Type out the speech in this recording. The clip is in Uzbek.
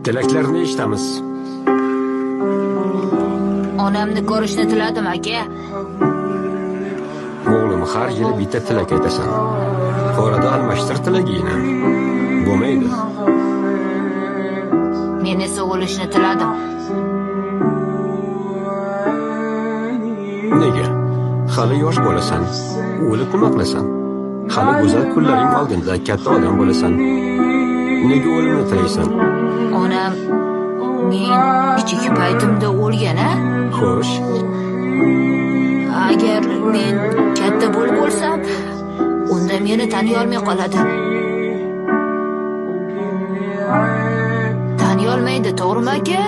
Tilaklarni eshitamiz. Onamni ko'rishni tiladim, aka. O'g'lim, har yili bitta tilak aytasan. Orada almashtir tilagingni. Bo'lmaydi. Men esa o'lishni tiladim. Nega? Hali yosh bo'lasan. O'lib nima qilasan? Hali go'zal kunlaring oldinda, katta odam bo'lasan. Nega o'limni tilaysan? Onam men kichik paytimda o'lgan-a? Xo'sh. Agar men katta bo'lib o'lsam, unda meni taniy olmay qoladi. Taniy olmaydi, to'g'rimi aka?